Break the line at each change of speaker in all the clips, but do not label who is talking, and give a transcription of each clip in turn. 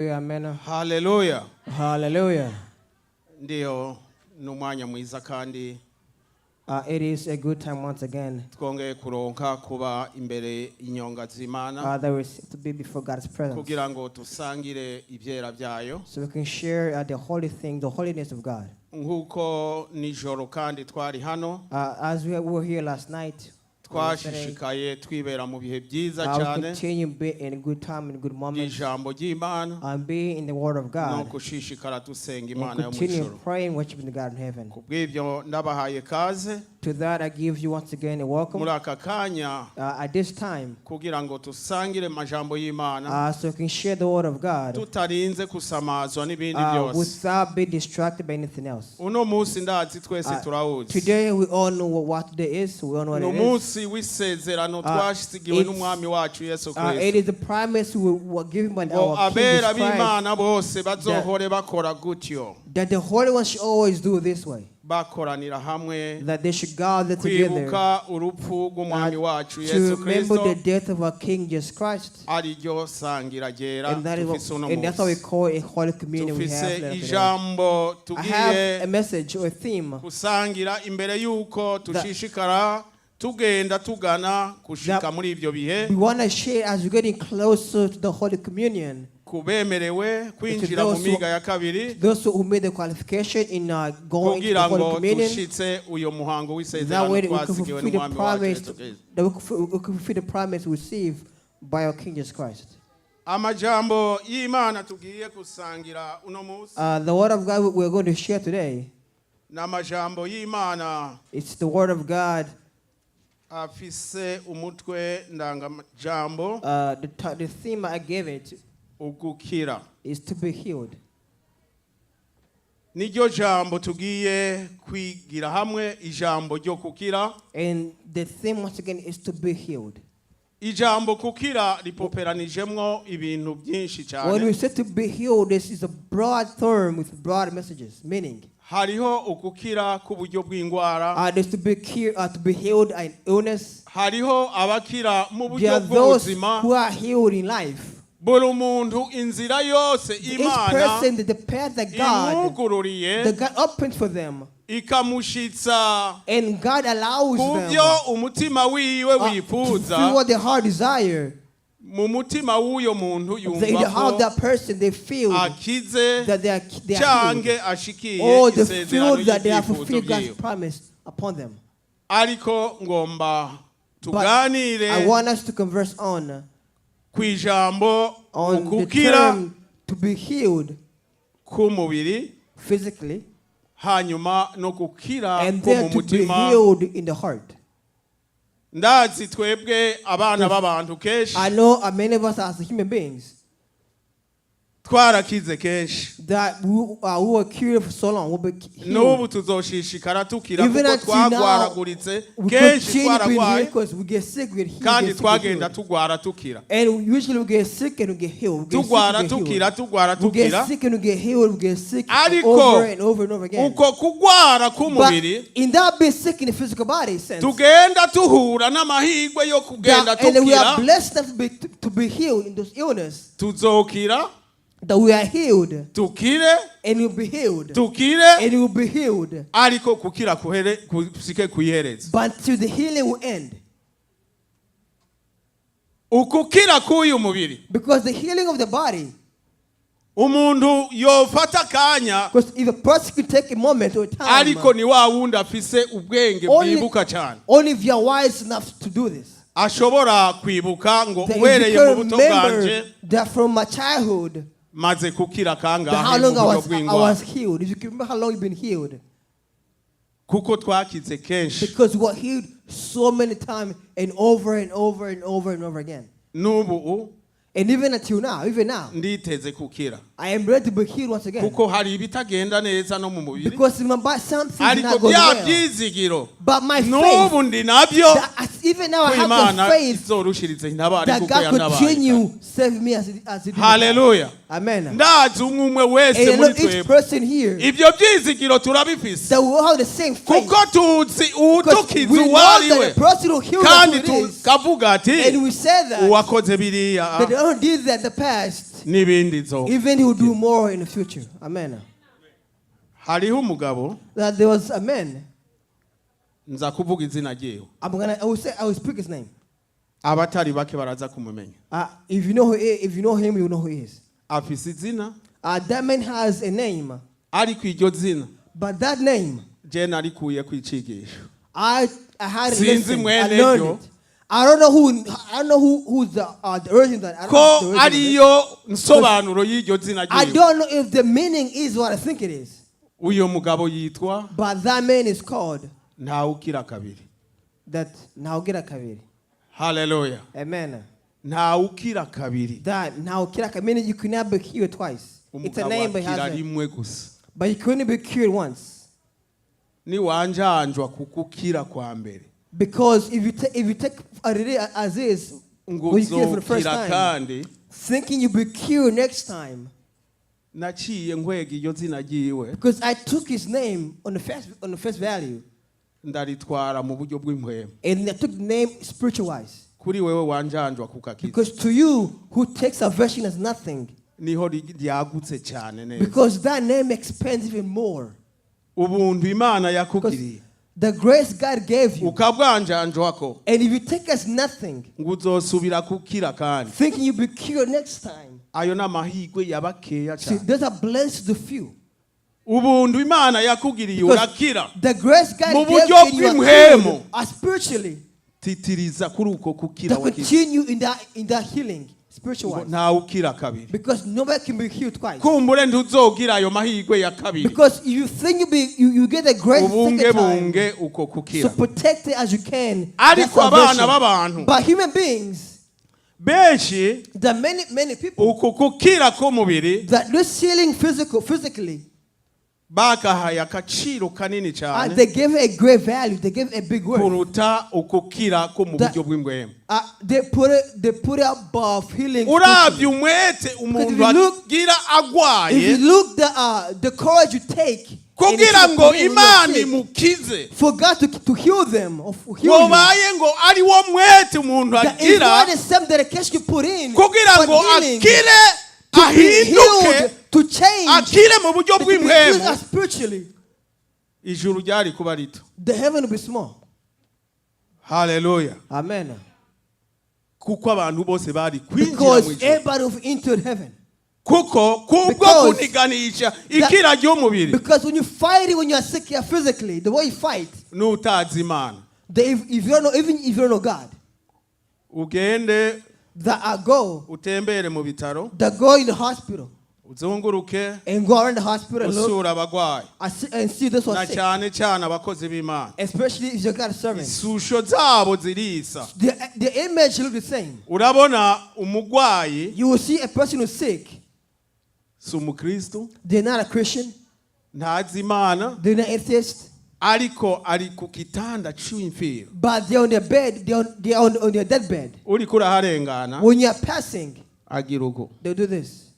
Amen.
Haleluya.
Hallelujah.
Ndiyo, ni umwanya mwiza kandi
It is a good time once again
twongeye kuronka kuba imbere y'inyonga z'Imana
that we to be before God's presence
kugira ngo dusangire ibyera byayo
so we can share the holy thing, the holiness of God.
Nk'uko nijoro kandi twari hano
As we were here last night, yesterday,
twashishikaye twibera mu bihe byiza
we
cyane
continue be in good time and good moments
by'ijambo ry'Imana
and be in the Word of
no
God
gushishikara dusenga
and
Imana yo mu
continue
ijuru.
Praying, worshiping God in heaven.
Ku bw'ibyo ndabahaye kaze
To that, I give you once again a welcome
muri aka kanya
at this time
kugira ngo dusangire amajambo y'Imana
so we can share the Word of God
tutarinze kusamazwa n'ibindi byose.
Without being distracted by anything else.
Uno munsi ndazi twese turawuzi.
Today, we all know what today is. We all know what
Ni
it is.
Umunsi w'isezerano twasigiwe n'umwami wacu Yesu
It
Kristo
is the promise we were given by
ngo
our King
abera
Jesus Christ
b'Imana bose bazohore bakora gutyo
that the Holy Ones should always do this way,
bakoranira hamwe
that they should gather together
kwibuka urupfu rw'umwami wacu
to
Yesu
remember
Kristo
the death of our King Jesus Christ.
ariryo sangira ryera
And, that is
dufise
what,
uno
and that's what we
munsi.
call a holy communion we have
Dufise
later today.
ijambo
I have
tugiye
a message or a theme
gusangira imbere y'uko tushishikara tugenda tugana gushika muri ibyo bihe
we want to share as we're getting closer to the Holy Communion.
Kubemerewe kwinjira mu
Those
miga ya kabiri
Those who made the qualification in going to the
kugira
Holy
ngo
Communion,
dushitse uyo muhango
that
w'isezerano
way we can
twasigiwe
fulfill the
n'umwami wacu
promise,
Yesu Kristo.
that we could fulfill the promise received by our King Jesus Christ.
Amajambo y'Imana tugiye gusangira uno munsi
The word of God we're going to share today,
ni amajambo y'Imana
it's the word of God.
Afise umutwe ndangamajambo
The theme I gave it
ugukira.
Is to be healed.
Niryo jambo tugiye kwigira hamwe ijambo ryo kukira.
And the theme, once again, is to be healed.
Ijambo kukira ripoperanijemwo ibintu byinshi
When we
cyane.
say to be healed, this is a broad term with broad messages, meaning
Hariho ukukira k'uburyo bw'indwara.
There's to be healed in illness.
Hariho abakira mu
There
buryo
are those
bw'ubuzima.
Who are healed in life.
Buri muntu inzira yose
Each
Imana
person, the path that God,
imwugururiye
that God opens for them,
ikamushitsa
and God allows
ku
them
byo umutima wiwe
to
wifuza
feel what their heart desire.
Mu mutima w'uyo muntu
In the
yumva
heart of
ko
that person, they feel
akize
that they are healed.
canke ashikiye
Or they
isezerano
feel that they have
ry'ibyifuzo
fulfilled God's
byiwe.
Promise upon them.
Ariko ngomba
But I
tuganire
want us to converse on
ku ijambo
on the
ukukira
term to be healed
k'umubiri
physically
hanyuma no gukira
and
ko mu
then to be
mutima.
Healed in the heart.
Ndazi twebwe abana b'abantu kenshi
I know many of us as human beings
twarakize kenshi
that we were cured for so long, we'll be
n'ubu
healed.
tuzoshishikara tukira
Even
kuko
until now,
twagwaraguritse
we
kenshi
continue being healed
twaragwaye
because we get sick, we get healed,
kandi
we get sick, we get
twagenda
healed.
tugwara tukira
And usually we get sick and we get healed. We get sick,
tugwara
we get
tukira
healed.
tugwara
We get
tukira.
Sick and we get healed. We get sick
Ariko
over and over and over again.
Uko kugwara
But
k'umubiri
in that being sick in the physical body sense,
tugenda tuhura n'amahirwe yo kugenda
that, and we are
tukira
blessed enough to be healed in those illness,
tuzokira
that we are healed
tukire
and we'll be healed
tukire
and we'll be healed.
Ariko kukira kuhere kusike kuihereza.
But until the healing will end.
Ukukira k'uyu mubiri
Because the healing of the body,
umuntu yofata akanya
because if a person could take a moment or a time,
ariko ni wa wundi afise ubwenge bwibuka cyane
only if you are wise enough to do this.
Ashobora kwibuka ngo
That if you
uhereye mu
can
buto
remember
bwanje
that from my childhood,
maze kukira
that how
kangahe mu
long I
buryo
was, I
bw'indwara
was healed. If you can remember how long you've been healed.
Kuko twakize kenshi.
Because we were healed so many times and over and over and over and over again.
N'ubu
And even until now, even now,
nditeze kukira
I am ready to be healed once again.
Kuko hari ibitagenda neza no mu mubiri
Because in my body, something is
ariko
not going
bya
well.
byizigiro
But my faith,
n'ubu ndi nabyo
that even now I
ko
have
Imana
the faith
izorushiriza intabare
that
kuko
God
yantabaye.
Continue save me as it did.
Haleluya.
Amen.
Ndazi umwe umwe wese
And I know
muri
each
twebwe
person here
ibyo byizigiro turabifise
that we all have the same faith.
Kuko tuzi
Because
uwutukiza
we know
uwo ari
that
we
the person who healed us
kandi
who it is.
tukavuga ati
And we said that,
uwakoze biriya
that the one who did that in the past,
N'ibindi zo
Even He will do more in the future. Amen.
Hariho umugabo
That there was a man.
Nza kuvuga izina ryiwe.
I will speak his name.
Abatari bake baraza kumumenya.
If you know him, you know who he is.
Afise izina
That man has a name,
ariko iryo zina
but that name
je narikuye ku icigisho.
I had it
Sinzi
listened. I
mwene
learned
ryo.
it. I don't know who's the origin that I don't
Ko
know the origin of it.
ariyo nsobanuro y'iryo zina
I
ryiwe.
don't know if the meaning is what I think it is.
Uyo mugabo yitwa
But that man is called
Ntawukira kabiri.
That Ntawukira kabiri.
Haleluya.
Amen.
Ntawukira kabiri.
That Ntawukira kabiri, meaning you cannot be cured twice. It's a
Umugabo
name, but it
akira
has a,
rimwe gusa.
But you couldn't be cured once.
Niwanjanjwa kukukira kwa mbere
Because if you take it as is,
ngo
when you cure for the first
uzokira
time,
kandi
thinking you'll be cured next time.
Naciye nkwega iryo zina ryiwe
Because I took his name on the first value,
ndaritwara mu buryo bw'impwemu.
And I took the name spiritual wise.
Kuri wewe wanjanjwa kukakiza
Because to you who takes salvation as nothing,
niho ryagutse cyane neza.
Because that name expands even more.
Ubuntu Imana
Because
yakugiriye
the grace God gave you,
ukabwanjanjwako
and if you take as nothing,
ngo uzosubira kukira kandi
thinking you'll be cured next time,
ayo ni amahirwe ya bakeya
see,
cyane.
those are blessed to the few.
Ubuntu Imana yakugiriye
Because
urakira
the grace God
mu
gave
buryo
you and you are
bw'impwemu.
cured, spiritually,
titiriza kuri uko kukira
to
wakize.
continue in that healing, spiritual
Ngo
wise.
ntawe ukira kabiri.
Because nobody can be healed twice.
Kumbure ntuzogira ayo mahirwe ya kabiri.
Because if you think you get the grace the second time,
Ubunge uko
so
kukira.
Protect it as you can, that
Ariko abana
salvation.
b'abantu
But human beings,
benshi
there are many, many people
uku kukira k'umubiri
that this healing physically,
bakahaye agaciro kanini cyane
they give it a great value. They give it a big worth.
Kuruta ukukira ko mu buryo bw'impwemu.
They put it above healing
Urabye
spiritually.
Umwete umuntu
If you look-
agira agwaye
If you look the courage you take and
kugira
if you
ngo
put in your
Imana
sick,
imukize
for God to heal them or for heal you,
wobaye ngo ari wo mwete umuntu
that it's
agira
not the same dedication you put in
kugira
for
ngo
healing,
akire
to be
ahinduke
healed, to change,
akire mu buryo
to be healed
bw'impwemu
spiritually,
ijuru ryari kuba rito.
The heaven will be small.
Haleluya.
Amen.
Kuko abantu bose bari kwinjira mu
Because
ijuru
everybody will entered heaven.
Kuko kubwo kuniganisha ikira ry'umubiri
Because when you fight it, when you are sick here physically, the way you fight,
n'utazi Imana
if you don't know, even if you don't know God,
ugende
that I go,
utembere mu bitaro
that go in the hospital
uzunguruke
and go around the hospital and look
usura abagwayi
and see this
na
one sick.
Cyane cyane abakozi b'Imana
Especially if you're God's servant.
Isusho zabo zirisa.
The image look the same.
Urabona umugwayi
You will see a person who's sick.
Si umukristo
They're not a Christian.
Ntazi Imana
They're not atheist.
Ariko ari ku gitanda c'imfiro.
But they're on their bed. They're on their deathbed.
Uriko uraharengana
When you're passing,
agira uko
they'll do this.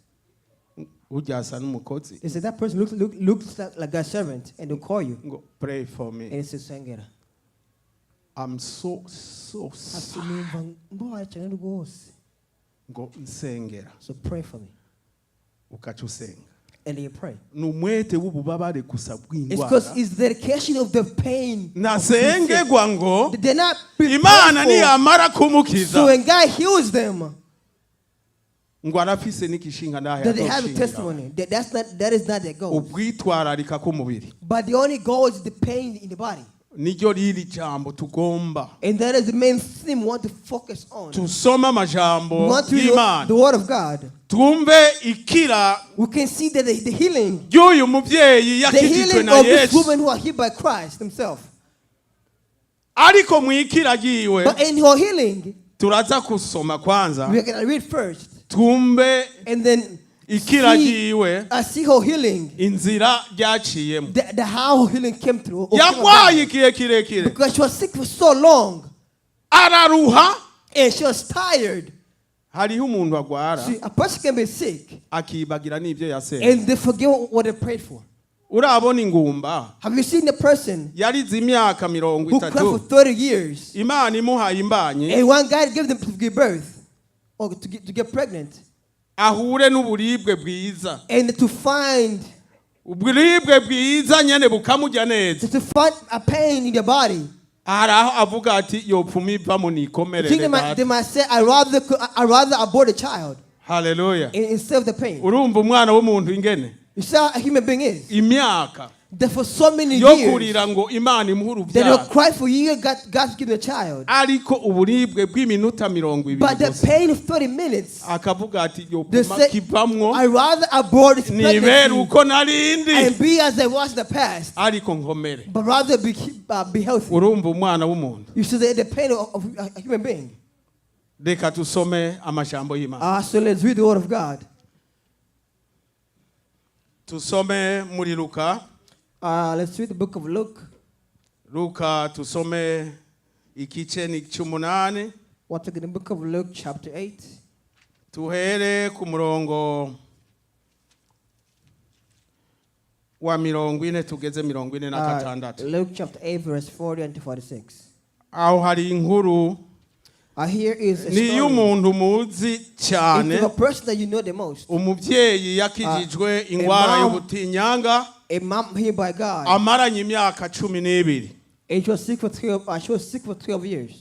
Urya asa n'umukozi.
They say that person looks like God's servant, and they'll call you.
Ngo pray for me.
And it's nsengera.
I'm so so
Ati,
sorry.
"Numva mbabaye cyane rwose."
Ngo nsengera.
So pray for me.
Ukaca usenga.
And you pray.
Ni umwete w'ububabare gusa
It's because
bw'indwara
it's the dedication of the pain.
ntasengerwa ngo
They're not prepared
Imana
for.
niyamara
So
kumukiza
when God heals them,
ngo arafise n'igishinga ndahe
that they have a
azoshingira.
Testimony. That is not their goal.
Ubwitwararika k'umubiri
But the only goal is the pain in the body.
Niryo riri jambo tugomba
And that is the main theme we want to focus on.
Tusome
We
amajambo
want to read
y'Imana
the word of God.
twumve ikira
We can see that the healing,
ry'uyu mubyeyi
the
yakijijwe
healing
na
of this
Yesu
woman who are healed by Christ himself.
Ariko mu ikira ryiwe
But in her healing,
turaza kusoma kwanza
we are going to read first.
Twumve
And then
ikira
see,
ryiwe
I see her healing,
inzira ryaciyemo.
the how her healing came through, or came about.
Yagwaye igihe kirekire
Because she was sick for so long
araruha.
And she was tired.
Hariho umuntu agwara
See, a person can be sick
akibagira n'ibyo yasenze.
And they forget what they prayed for.
Urabona ingumba
Have you seen the person
yarize imyaka mirongo
who cried for
itatu
30 years
Imana imuhaye imbanyi
and one guy gave them to give birth or to get pregnant?
Ahure n'uburibwe bwiza,
And to find
uburibwe bwiza nyene bukamurya neza.
to find a pain in their body.
Hari aho avuga ati yopfuma ivamo
Think
nikomerere.
they might say, I rather abort a child
Haleluya.
Instead of the pain.
Urumva umwana w'umuntu ingene
You see how a human being is.
Imyaka
That for so many
yo
years,
kurira ngo Imana imuhe
they will
urubyaro,
cry for years, God's given a child.
Ariko uburibwe bw'iminota 20
But the
gusa,
pain of 30 minutes,
akavuga ati
they
yopfuma
say,
kivamwo,
I rather abort this
nibere
pregnancy
uko narindi,
and be as I was in the past,
ariko nkomere.
But rather be healthy.
Urumva umwana w'umuntu.
You see the pain of a human being.
Reka tusome amajambo y'Imana.
So let's read the word of God.
Tusome muri Luka.
Let's read the book of Luke.
Luka tusome igice ni cy'umunani.
Once again, the book of Luke, chapter 8.
Tuhere ku murongo wa 40 tugeze mirongo ine na gatandatu.
Luke chapter 8, verse 40 and 46.
Aho hari inkuru
Here is a
ni
story.
iy'umuntu muzi cyane,
It's of a person that you know the most.
Umubyeyi yakijijwe ingwara
A mom-
y'ubutinyanga
A mom healed by God.
amaranye imyaka 12.
And she was sick for 12 years.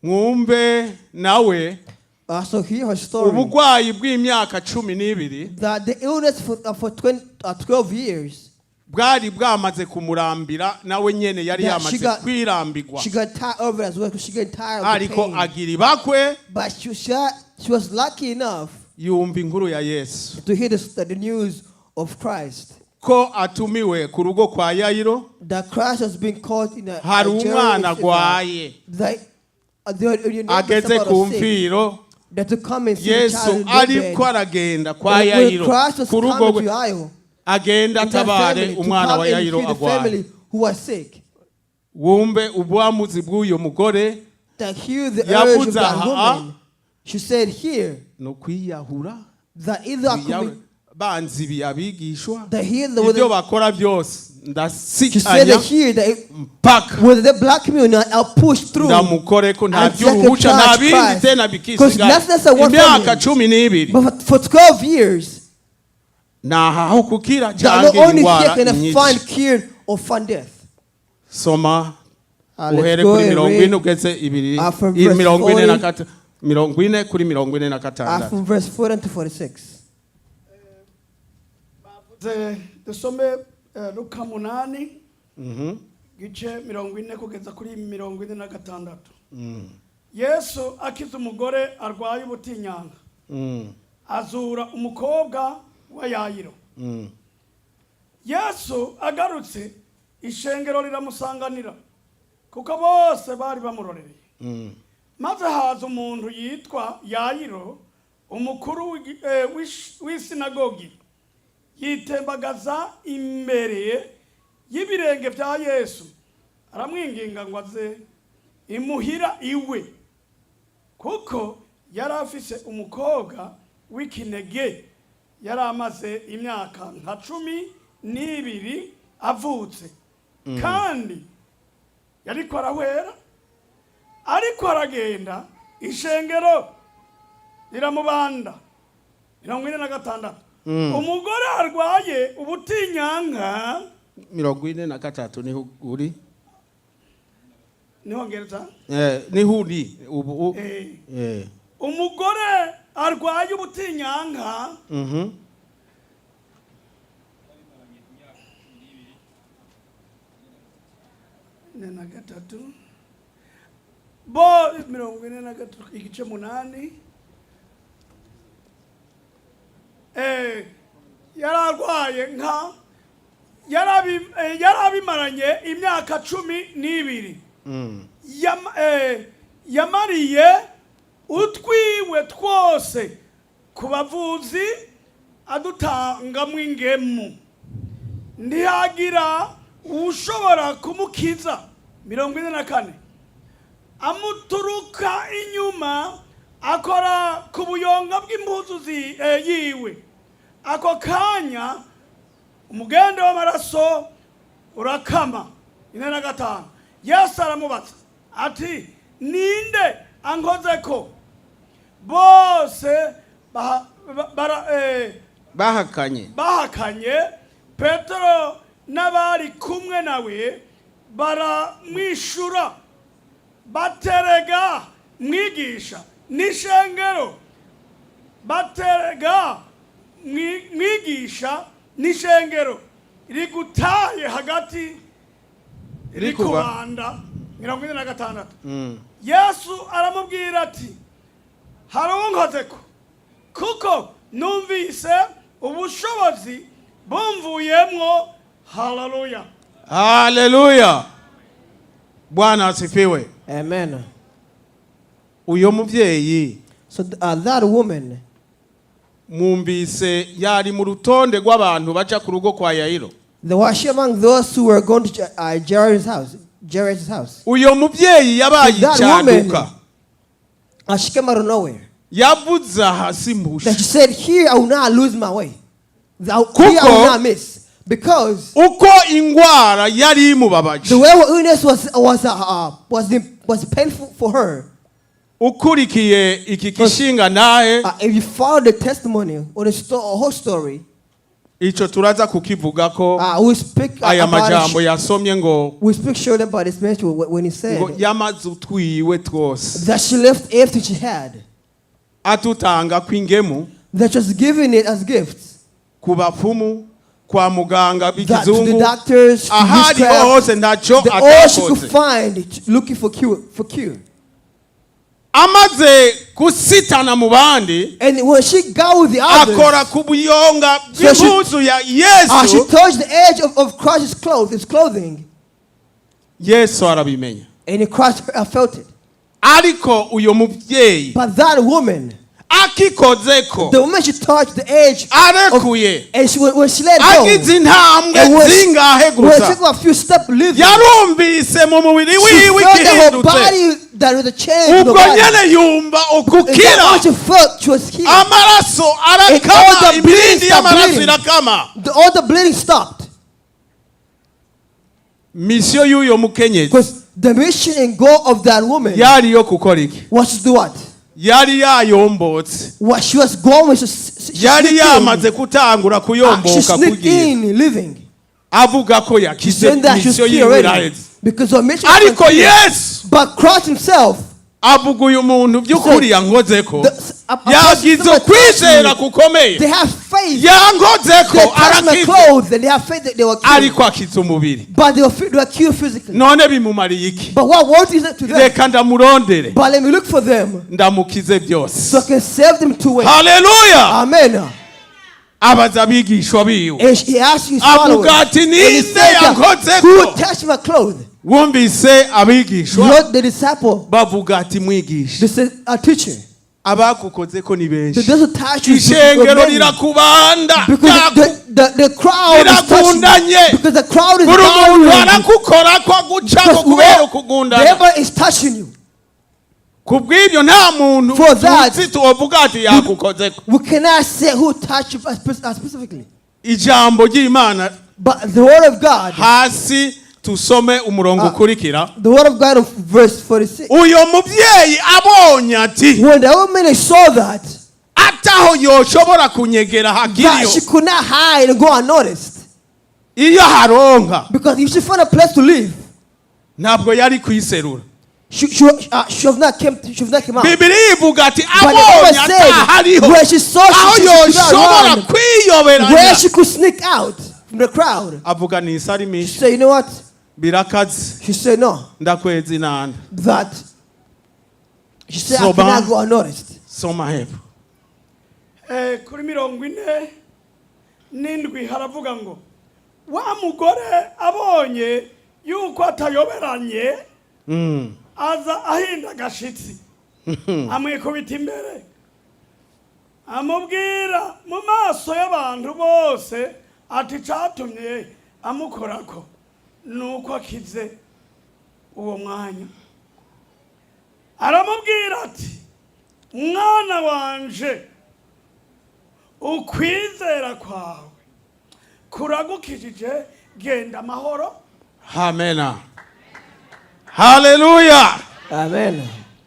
Mwumve nawe
So hear her story.
Ubugwayi bw'imyaka 12
That the illness for 20, 12 years,
bwari bwamaze kumurambira, nawe nyene yari
that she
yamaze kwirambirwa,
she got tired of it as well because she got tired of the
ariko
pain.
agira ibakwe,
But she was lucky enough
yumva inkuru ya Yesu,
to hear the news of Christ.
Ko atumiwe ku rugo kwa Yayiro,
That Christ has been caught in a
hari
a Jairus
umwana agwaye,
that the
ageze
somebody
ku
was sick,
mfiro.
that to come and see the
Yesu
child in their bed.
ariko aragenda kwa
When
Yayiro
Christ was
ku rugo
coming
rwe,
to Yairo,
agenda
in that
atabare
family, to
umwana
come
wa
and
Yayiro
heal the
agwaye.
Family who was sick.
Wumve ubwamuzi bw'uyo mugore.
That heal the urge
Yavuze
of that
aha,
woman. She said here
ni ukwiyahura,
that either I could
Kwiyahura.
be,
Banzibiye abigishwa,
that here the
ibyo
whether,
bakora byose
she said
ndasikanya
that here that
mpaka
whether they block me or not, I'll push through.
Ndamukore ko nta
And second
by'uruhuca, nta
charge
bindi
Christ.
tena
Because
bikisigaye.
nothing I want
Imyaka
from him.
12.
But for 12 years,
Nahaho kukira
that
cyangwa
not only
indwara
here can I
nyinshi.
find cure or find death.
Soma
Let's
uhere
go
kuri
and
mirongo
read
ine ugeze ibiri
from verse
40
40.
40 kuri mirongo ine na gatandatu.
From verse 40 to 46.
Bavuze dusome Luka 8, gice 40 kugeza kuri 46. Yesu akiza umugore arwaye ubutinyanga, azura umukobwa wa Yayiro. Yesu agarutse, ishengero riramusanganira kuko bose bari bamurorereye. Maze haza umuntu yitwa Yayiro, umukuru w'isinagogi, yitembagaza imbere y'ibirenge bya Yesu, aramwinginga ngo aze imuhira iwe, kuko yari afise umukobwa w'ikinege yari amaze imyaka nka 12 avutse, kandi yariko arahwera. Ariko aragenda, ishengero riramubanda. 46, umugore arwaye ubutinyanka.
43 niho uri.
Niho ngereza.
Niho uri ubu.
Umugore arwaye ubutinyanka. 43, bo 43, igice 8. Yari arwaye nka yari abimaranye imyaka 12. Yamariye utwiwe twose ku bavuzi adutangamwo ingemu, ntihagira ushobora kumukiza. 44, amuturuka inyuma, akora ku buyonga bw'impuzu yiwe. Ako kanya umugende w'amaraso urakama. 45, Yesu aramubaza ati: "Ninde ankozeko?" Bose
Bahakanye.
Bahakanye. Petero n'abari kumwe nawe baramwishura baterega mwigisha n'ishengero, baterega mwigisha n'ishengero rigutaye hagati, rikubanda. 46. Yesu aramubwira ati: "Hari uwunkozeko, kuko numvise ubushobozi bumvuyemwo." Haleluya.
Haleluya, Bwana asifiwe.
Amen.
Uyo muvyeyi,
So that woman,
mwumvise yari mu rutonde rw'abantu baja ku rugo kwa Yayiro.
Was she among those who were going to Jairus' house? Jairus' house.
Uyo muvyeyi yabaye
That woman,
icaduka.
She came out of nowhere.
Yavuze aha simbushe.
That she said, "Here I will not lose my way. Here I will not miss." Because
uko ingwara yari imubabaje,
the way her illness was painful for her.
Ukurikiye iki kishinga nahe,
If you follow the testimony or the whole story,
ico turaza kukivuga ko
we speak
aya
about
majambo
it,
yasomye ngo
we speak shortly about this man when he said
ngo yamaze utwiwe twose
that she left everything she had,
atutanga kw'ingemu
that she was giving it as gifts,
ku bapfumu, kwa muganga
that to the
b'ikizungu,
doctors, to
ahariho
witchcraft,
hose ntacyo
the all she could
atakoze.
find looking for cure.
Amaze gusitana mu bandi,
And when she got with the others,
akora ku buyonga
So she-
bw'impuzu ya
she
Yesu.
touched the edge of Christ's clothes, his clothing,
Yesu arabimenya.
And Christ felt it.
Ariko uyo mubyeyi,
But that woman,
akikozeko,
the woman, she touched the edge,
arekuye,
and she, when she let go,
agize intambwe
and
zingahe
when she
gusa,
took a few steps leaving,
yarumvise mu mubiri
she
wiwe
felt that her
igihindutse.
body, that was a change in the
Ubwo
body.
nyene yumva
And that
ukukira.
when she felt she was healed.
Amaraso
And all
arakama,
the bleeding
imirindi
stopped
y'amaraso
bleeding.
irakama.
All the bleeding stopped.
Misiyo y'uyo mukenyezi
Because the mission and goal of that woman
yari yo gukora iki?
was to do what?
Yari yayombotse.
What she was going, she
Yari
sneaked in.
yamaze kutangura
She
kuyomboka
sneaked
kugira
in, living.
avuga ko yakize,
Saying that she was
misiyo
free
yiwe
already.
iraheze.
Because her mission was
Ariko
complete.
Yesu
But Christ himself,
avuga uyu muntu by'ukuri yankozeko,
a
yagize
person
ukwizera gukomeye.
they have faith.
Yankozeko,
They touched my
arakize.
clothes and they have faith that they were cured.
Ariko akiza umubiri,
But they were cured physically.
none bimumariye iki?
But what worth is it to them?
Reka ndamurondere,
But let me look for them
ndamukize byose.
so I can save them to it.
Haleluya.
Amen.
Abaza abigishwa biwe,
And he asked his
avuga
followers,
ati,
and he
"Ninde
said that,
yankozeko?"
"Who touched my clothes?"
Wumvise abigishwa
Not the disciple.
bavuga ati, "Mwigisha,
They said, "A teacher."
abakukozeko ni
The
benshi,
those who touch you
ishengero
many.
rirakubanda."
Because the crowd is touching
Riragundanye.
you. Because the crowd is
Buri muntu
gathering.
arakukorako, agucako
Because
kubera ukugundana.
everybody is touching you.
Ku bw'ibyo nta muntu
For that,
tuzi tuwovuga ati yakukozeko.
We cannot say who touched you specifically.
Ijambo ry'Imana,
But the word of God,
hasi tusome umurongo
Ah.
ukurikira.
The word of God of verse 46.
Uyo mubyeyi abonye ati
When the woman saw that,
ataho yoshobora kunyegera
that
hakiriyo,
she could not hide and go unnoticed.
Iyo haronka,
Because if she found a place to live,
ntabwo yari kwiserura.
she have not came out.
Bibiliya ivuga ati
But the
abonye
Bible said,
atahariho
where she saw
aho
she could not
yoshobora
run, where
kwiyoberanya,
she could sneak out from the crowd,
avuga
she
nisarimisha,
said, "You know what?"
birakaze,
She said, "No."
ndakweza inanda.
That she said, "I
Soma.
cannot go unnoticed."
Soma hepfo.
Kuri 47 haravuga ngo wa mugore abonye yuko atayoberanye, aza ahinda agashitsi, amwikubita imbere, amubwira mu maso y'abantu bose ati catumye amukorako nuko akize uwo mwanya. Aramubwira ati: "Mwana wanje, ukwizera kwawe kuragukijije, genda amahoro."
Amena, haleluya.
Amen.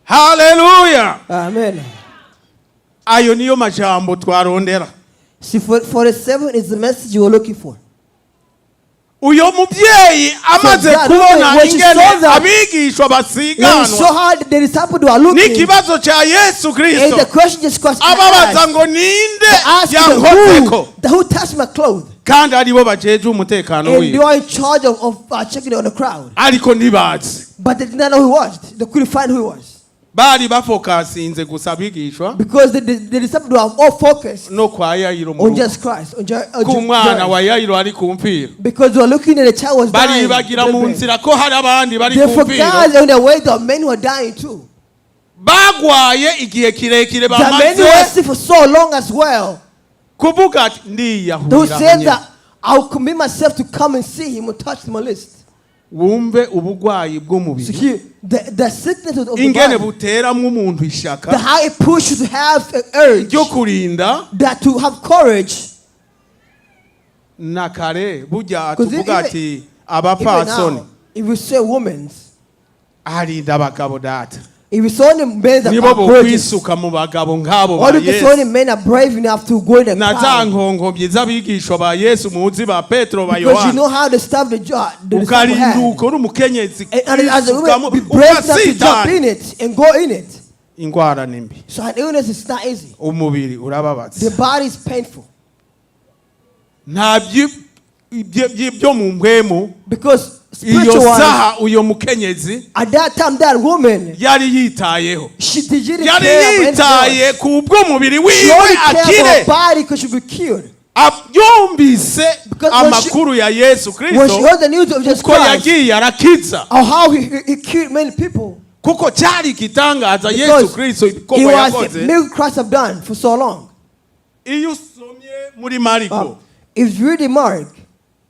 Haleluya.
Amen.
Ayo niyo majambo twarondera.
See, 47 is the message you were looking for.
Uyo mubyeyi amaze
that
kubona
when she
ingene
saw that-
abigishwa
When you saw
basiganwa
how the disciples were looking,
n'ikibazo cya Yesu
and
Kristo
the question just Christ
ababaza
asked,
ngo ninde
asked them,
yankozeko
who touched my clothes?
kandi aribo bajeje umutekano
And they
wiwe
were in charge of checking on the crowd.
Ariko ntibazi.
But they did not know who he was. They couldn't find who he was.
Bari bafokasinze gusa abigishwa
Because the disciples were all focused
no kwa Yayiro mu
on
rugo.
Jesus Christ. On
Ku mwana
Jairus.
wa Yayiro ari ku mfiro.
Because they were looking at the child was dying.
Baribagira mu nzira ko hari abandi bari
They
ku mfiro
forgot on their way that many were dying too.
bagwaye igihe kirekire
That many were
bamaze
sick for so long as well.
kuvuga ati
They
ndiyahurira
said
nyene.
that I will commit myself to come and see him or touch him at least.
Wumve ubugwayi
So
bw'umubiri
here, the sickness of the
ingene
body,
buteramwo umuntu ishaka
the how it pushes you to have an urge,
ryo kurinda
that to have courage.
Na kare burya
'Cause
tuvuga ati
even
abapfasoni
now, if you say women,
arinda abagabo data
if you saw only men that
nibo
are courageous,
bokwisuka mu bagabo nk'abo ba
or if you saw only
Yesu
men are brave enough to go in the
na za
crowd,
nkonkomyi z'abigishwa ba Yesu muzi ba Petero ba
because you
Yohana
know how the staff the job the disciple had.
ukarinduka uri umukenyezi
And as a
kwisukamo
woman, be brave enough to jump
ugasitana
in it and go in it.
Ingwara ni mbi.
So an illness is not easy.
Umubiri
The
urababaza.
body is painful.
Nta byo mu mpwemu.
Because
Iyo
spiritual wise,
saha uyo mukenyezi
at that time, that woman,
yari yitayeho
she didn't
yari
care about anything
yitaye
else.
ku bw'umubiri
She
wiwe
only cared about
akire
her body because she be cured.
Yumvise
Because when she-
amakuru ya Yesu
When she
Kristo
heard the news of Jesus
ko
Christ,
yagiye arakiza
or how he cured many people,
kuko cyari igitangaza Yesu
because
Kristo
it
ibikorwa
was a
yakoze.
miracle Christ have done for so long.
Iyo usomye muri Mariko
If you read in Mark,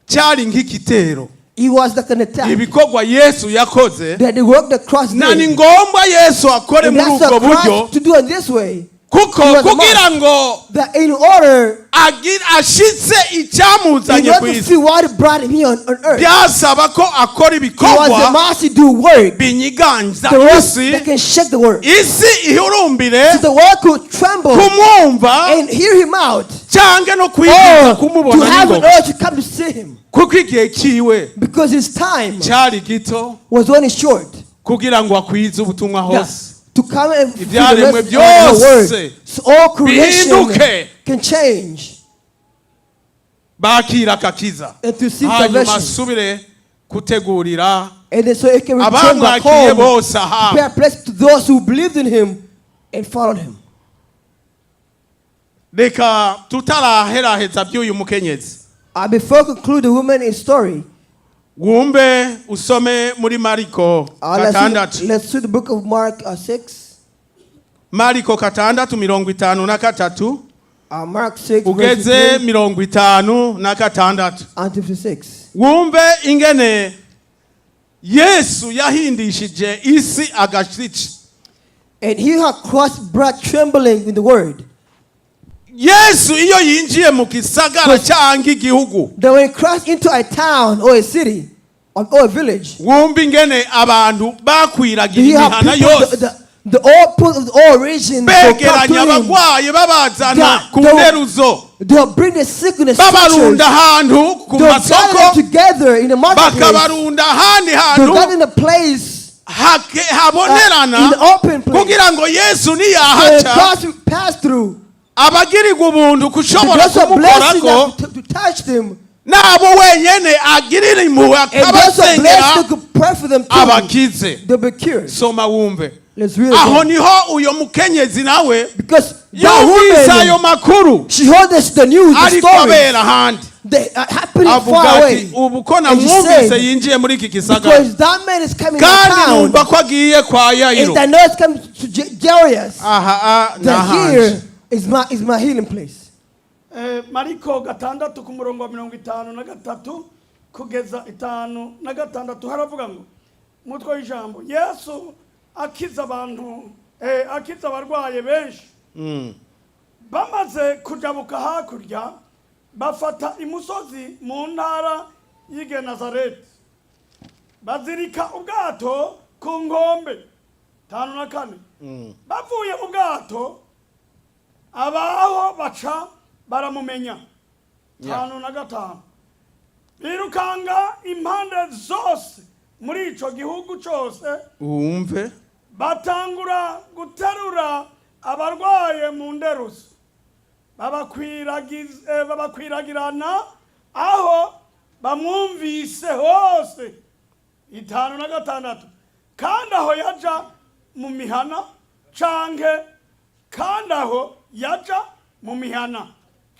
cyari nk'igitero
it was like an attack
ibikorwa Yesu yakoze
that the work that Christ
na ni
did.
ngombwa Yesu akore
And
muri
that's
ubwo
what
buryo
Christ to do in this way.
kuko
He was a
kugira ngo
That in order,
ashitse
in
icyamuzanye ku
order to
isi
see what brought him here on earth,
byasaba ko akora
it was the
ibikorwa
must to do work.
binyiganza
The work
isi
that can shake the world.
isi ihurumbire
So the world could tremble
kumwumva
and hear him out.
cyangwa no kwifuza
Or to
kumubona
have an
n'ingoga
urge to come to see him.
kuko igihe kiwe
Because his time
cyari gito
was only short.
kugira ngo akwize ubutumwa
Yeah.
hose
To come and fulfill the
Ibyaremwe
rest of the
byose
word. So all creation
bihinduke.
can change
Bakira akakiza
and to see
hanyuma
salvation.
asubire kutegurira
And then so it can return back
abamwakiriye
home.
bose aha
Prepare a place to those who believed in him and followed him.
Reka tutaraheraheza by'uyu mukenyezi
Before I conclude the woman in story,
wumve usome muri Mariko
let's, read,
gatandatu
let's read the book of Mark 6.
Mariko gatandatu mirongo itanu na gatatu
Mark 6, verse
ugeze
3
mirongo itanu na gatandatu
and 56.
Wumve ingene Yesu yahindishije isi agashitsi.
And he had crossed breath trembling in the word.
Yesu iyo yinjiye mu gisagara cyangwa igihugu
That when he crossed into a town or a city or a village,
wumve ingene abantu bakwiragira
he had
imihana
people,
yose
the all people of all regions will come to
begeranya
him.
abagwayi babazana ku nderuzo
They'll bring the sick in the stretchers.
babarunda ahantu ku
They'll gather
masoko
them together in the marketplace.
bakabarunda ahandi
They'll
hantu
gather in a place,
habonerana
in the open place.
Kugira ngo Yesu
So the
niyahaca
cross will pass through.
abagirirwa ubuntu kushobora
Those who are blessed
kumukorako
enough to touch them.
nabo wenyene agirira impuhwe
And those who are
akabasengera
blessed, they could pray for them too.
abakize.
They'll be cured.
Soma wumve.
Let's read it
Aho
again.
niho uyo mukenyezi nawe
Because that
yumvise ayo
woman,
makuru
she heard this, the news, the
ariko
story,
abera ahandi
the happening
avuga
far
ati
away.
ubu ko
And she
namwumvise
said,
yinjiye muri iki gisagara
because that man is coming to
kandi
town,
numva ko agiye kwa Yayiro
and I know it's coming to Jairus,
aha ah,
that
nahanje
here is my healing place.
Mariko gatandatu ku murongo wa 53 kugeza 56 haravuga ngo umutwe w'ijambo Yesu akiza abantu akiza abarwaye benshi. Bamaze kujabuka hakurya bafata imusozi mu ntara y'i Genazareti bazirika ubwato ku nkombe 54 bavuye mu bwato. Abaho baca baramumenya. 55, birukanga impande zose muri ico gihugu cose,
Wumve.
batangura guterura abarwaye mu nderuzo, babakwiragirana aho bamwumvise hose. 56, kandi aho yaja mu mihana canke kandi aho yaja mu mihana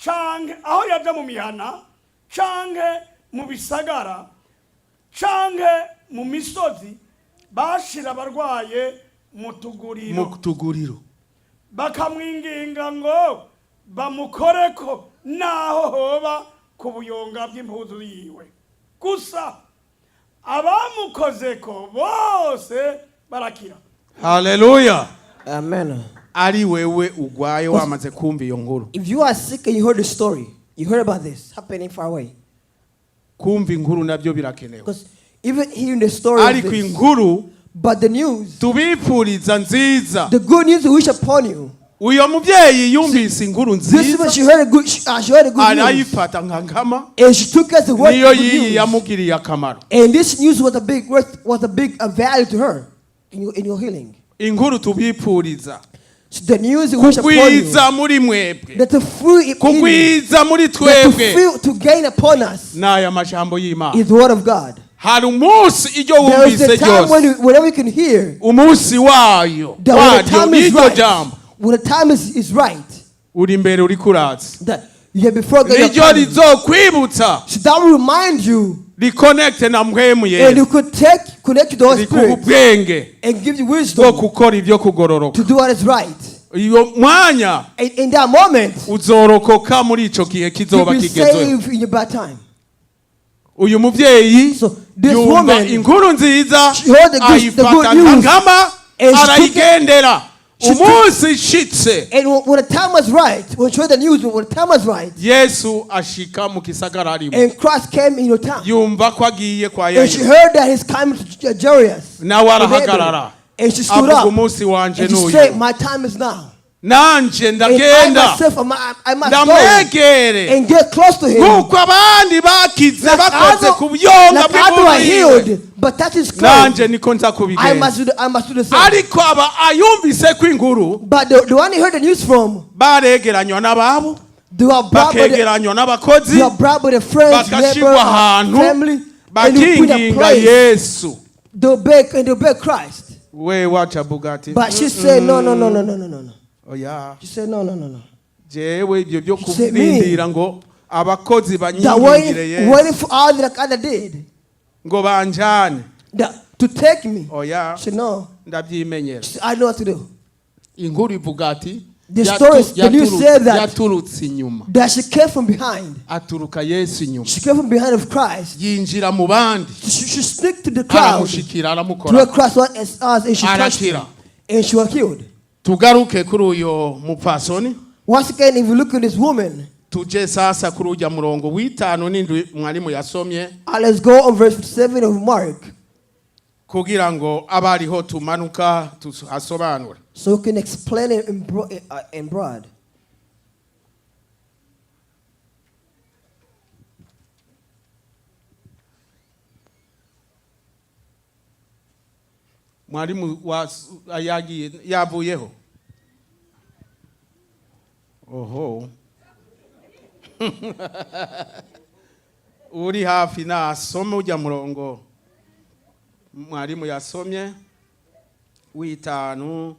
canke aho yaja mu mihana canke mu bisagara canke mu misozi, bashira abarwaye mu tuguriro,
Mu tuguriro,
bakamwinginga ngo bamukoreko naho hoba ku buyonga bw'impuzu yiwe gusa. Abamukozeko bose barakira.
Haleluya.
Amen.
Ari wewe ugwaye, wamaze kumva iyo nkuru,
If you are sick and you heard the story, you heard about this happening far away.
Kumva inkuru nabyo birakenewe.
Because even hearing the story of
Ariko
this,
inkuru
but the news,
tubipfuriza nziza,
the good news we wish upon you.
Uyo mubyeyi yumvise inkuru
This woman,
nziza,
she heard a good news,
arayifata nka nkama,
and she took us the word
niyo
good
yiyi
news.
yamugiriye akamaro.
And this news was a big value to her in your healing.
Inkuru tubipfuriza,
So the news we wish upon you,
kugwiza muri mwebwe,
that the fruit in you,
kugwiza muri
that to
twebwe,
feel to gain upon us
n'aya majambo y'Imana.
is the word of God.
Hari umunsi iryo
There is
wumvise
a time when
ryose,
whenever you can hear
umunsi wayo
that when the
waryo
time is
n'iryo
right,
jambo
when the time is right,
uri imbere uri kuraza,
that you have before God your
niryo
coming.
rizokwibutsa,
So that will remind you,
rikonekite na mpwemu
and
yera,
you could take connect to the Holy
rikuha
Spirit
ubwenge
and give you
bwo
wisdom
gukora ibyo kugororoka.
to do what is right.
Iyo mwanya
And in that moment,
uzorokoka muri ico gihe
you'll
kizoba
be
kigezweho.
saved in your bad time.
Uyu muvyeyi
So this
yumva
woman,
inkuru nziza,
she heard the good
ayifata
news,
nkama,
and she took it-
arayigendera.
she took-
Umunsi ishitse,
And when the time was right, when she heard the news, when the time was right,
Yesu ashika mu gisagara arimo,
and Christ came in your town,
yumva ko agiye kwa
and she
Yayiro,
heard that he's coming to Jairus,
nawe arahagarara,
and she stood
avuga,
up,
umunsi wanje
and she
n'uyu,
said, "My time is now.
nanje
And I
ndagenda
myself, I must go
ndamwegere
and get close to him."
nk'uko abandi bakize
Like
bakoze
other,
ku buyonga
like other were
bw'impuzu yiwe,
healed, but that is close.
nanje niko nza
I
kubigenza.
must do the, I must do the same.
Ariko aba ayumvise ko inkuru,
But the one he heard the news from,
baregeranywa n'ababo,
they were brought by the,
bakegeranywa n'abakozi,
they were brought by the friends, neighbor,
bagashirwa ahantu,
family, and they put a
bakinginga
place.
Yesu.
They beg and they beg Christ.
We waca avuga ati,
But she said, "No, no, no, no, no, no, no, no."
Oya,
She said, "No, no, no, no."
jewe ibyo byo
She said, me.
kurindira ngo abakozi
That
banyingingire
waiting,
Yesu
waiting for all that other did
ngo banjane,
that, to take me.
Oya,
She said, "No."
ndabyimenyera.
She said, "I know what to do."
Inkuru ivuga ati,
The stories- the news said that-
yaturutse inyuma,
That she came from behind.
Aturuka Yesu inyuma,
She came from behind of Christ.
yinjira mu bandi,
She sneaked to the crowd
aramushikira,
to where
aramukora,
Christ was as us, and she touched him,
arakira.
And she was healed.
Tugaruke kuri uyo mupfasoni.
Once again, if you look at this woman,
Tuje sasa kuri ujya murongo w'itanu n'indwi mwarimu yasomye,
let's go on verse 7 of Mark
kugira ngo abe ariho tumanuka tuhasobanure.
So we can explain it in broad.
Mwarimu yagiye, yavuyeho. Oho, uri hafi nasome ujya murongo mwarimu yasomye w'itanu,